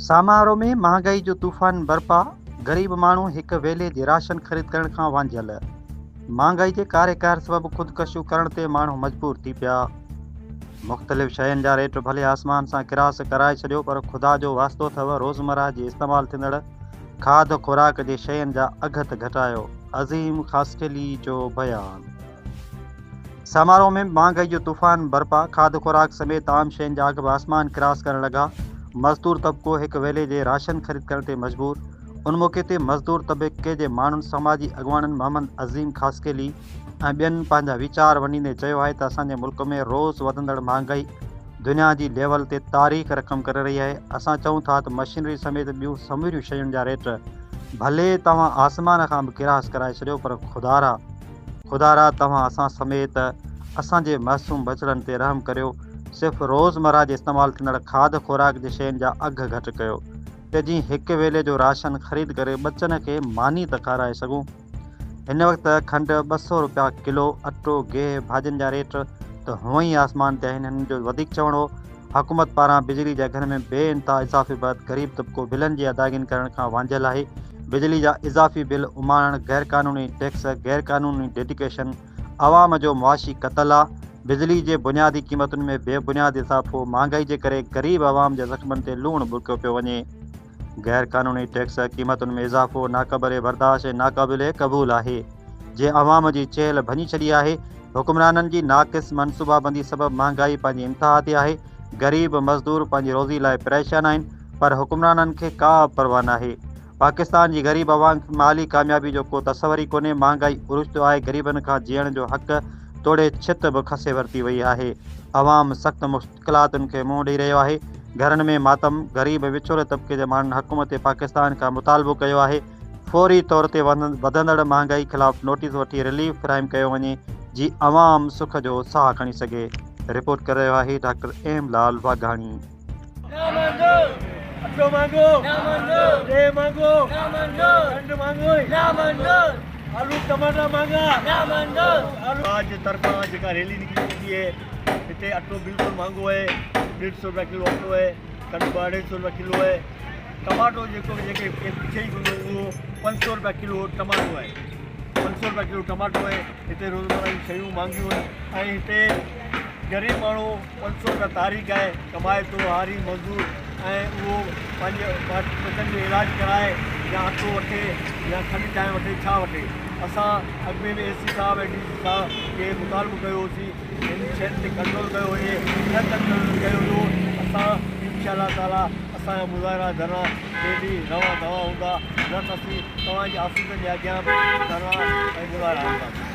سامارو ۾ مهانگائي جو طوفان برپا، غريب ماڻهو هڪ ويلي جي راشن خريد ڪرڻ کان وانجهيل، مهانگائي جي ڪاري قهر سبب خودڪشيون ڪرڻ تي ماڻهو مجبور ٿي پيا. مختلف شين جا ريٽ ڀلي آسمان سان ڪراس ڪرائي ڇڏيو پر خدا جو واسطو اٿئو روزمره جي استعمال ٿيندڙ کاڌ خوراڪ جي شين جا اگهه ته گهٽايو، عظيم خاصخيلي جو بيان. سامارو ۾ مهانگائي جو طوفان برپا، کاڌ خوراڪ سميت عام شين جا اگهه به آسمان ڪراس ڪرڻ لڳا، مزدور طبقو هڪ ويلي جي راشن خريد ڪرڻ تي مجبور، ان موقعي تي مزدور طبقي جي ماڻهن سماجي اڳواڻن محمد عظيم خاصخيلي ۽ ٻين پنهنجا ويچار ونڊيندي چيو آهي ته اسان جي ملڪ ۾ روز وڌندڙ مهانگائي دنيا جي ليول تي تاريخ رقم ڪري رهي آهي، اسان چئون ٿا ته مشينري سميت ٻيون سموريون شين جا ريٽ ڀلي توهان آسمان کان به ڪراس ڪرائي ڇڏيو پر خدارا! خدارا توهان اسان سميت اسان جي معصوم ٻچڙن تي رحم ڪريو، صرف روزمره جي استعمال ٿيندڙ کاڌ خوراڪ جي شين جا اگهه گهٽ ڪيو ته جيئن هڪ ويلي جو راشن خريد ڪري ٻچن کي ماني ته کارائي سگهون. هن وقت کنڊ 200 روپيا ڪلو، اٽو، گيهه، ڀاڄين جا ريٽ ته هونئن ئي آسمان تي آهن، هنن جو وڌيڪ چوڻ هو حڪومت پاران بجلي جي اگهن ۾ بي انتها اضافي بعد غريب طبقو بلن جي ادائگين ڪرڻ کان وانجهيل آهي، بجلي جا اضافي بل اماڻڻ، غيرقانوني ٽيڪس، غيرقانوني ڊيڊيڪيشن عوام جو معاشي قتل آ، بجلي جي بنيادي قيمتن ۾ بي بنياد اضافو، مهانگائي جي ڪري غريب عوام جي زخمن تي لوڻ ٻرڪيو پيو وڃي. غير قانوني ٽيڪس قيمتن ۾ اضافو ناقابل برداشت ۽ ناقابل قبول آهي، جنهن عوام جي چيلهه ڀڃي ڇڏي آهي، حڪمرانن جي ناقص منصوبابندي سبب مهانگائي پنهنجي انتها تي آهي، غريب مزدور پنهنجي روزي لاء پريشان آهن پر حڪمرانن کي ڪا به پرواهه ناهي، پاڪستان جي غريب عوام کي مالي ڪاميابي جو ڪو تصور ئي ڪونهي، مهانگائي عروج تي آهي، غريبن کان جيئڻ جو حق توڙي ڇت به کسي ورتي وئي آهي، عوام سخت. مشڪلاتن کي منهن ڏئي رهيو آهي، گهرن ۾ ماتم، غريب ۽ وچولي طبقي جي ماڻهن حڪومت پاڪستان کان مطالبو ڪيو آهي فوري طور تي وڌندڙ مهانگائي خلاف نوٽيس وٺي رليف فراهم ڪيو وڃي جي عوام سک جو ساهه کڻي سگهي، رپورٽ ڪري رهيو آهي ڊاڪٽر ايم لال واگهاڻي. اٽو مھانگو، گيھ مھانگو، کنڊ مھانگو، آلو ٽماٽا مھانگا. آج جي طرفان جيڪا ريلي نڪري چڪي آھي هتي اٽو بلڪل مھانگو آهي ڏيڍ سو روپيا ڪلو اٽو آهي کنڊ ٻه اڍائي سو روپيا ڪلو آهي ٽماٽو جيڪو جيڪي ڪير پڇي ئي ڪونه اهو 500 روپيا ڪلو ٽماٽو آهي 500 روپيا ڪلو ٽماٽو آهي هتي روزمره جون شيون مھانگيون آهن ۽ هتي غريب ماڻهو 500 روپيا تاريخ آهي ڪمائي ٿو هاري مزدور ۽ اهو پنهنجي ٻچن جو علاج ڪرائي يا اٽو وٺي يا کنڊ چانهه وٺي ڇا وٺي اسان اڳ ۾ به اي سي صاحب ۽ ڊي سي صاحب کي مطالبو ڪيو هوسين هن شين تي ڪنٽرول ڪيو وڃي نه ڪنٽرول ڪيو ويو اسان انشاء الله تعالي اسان جا مظاهرا ڌرڻا ڊيلي روان دوان هوندا نه ته اسين توهان جي آفيسن جي اڳيان به ڌرڻا ۽ مظاهرا هڻنداسين.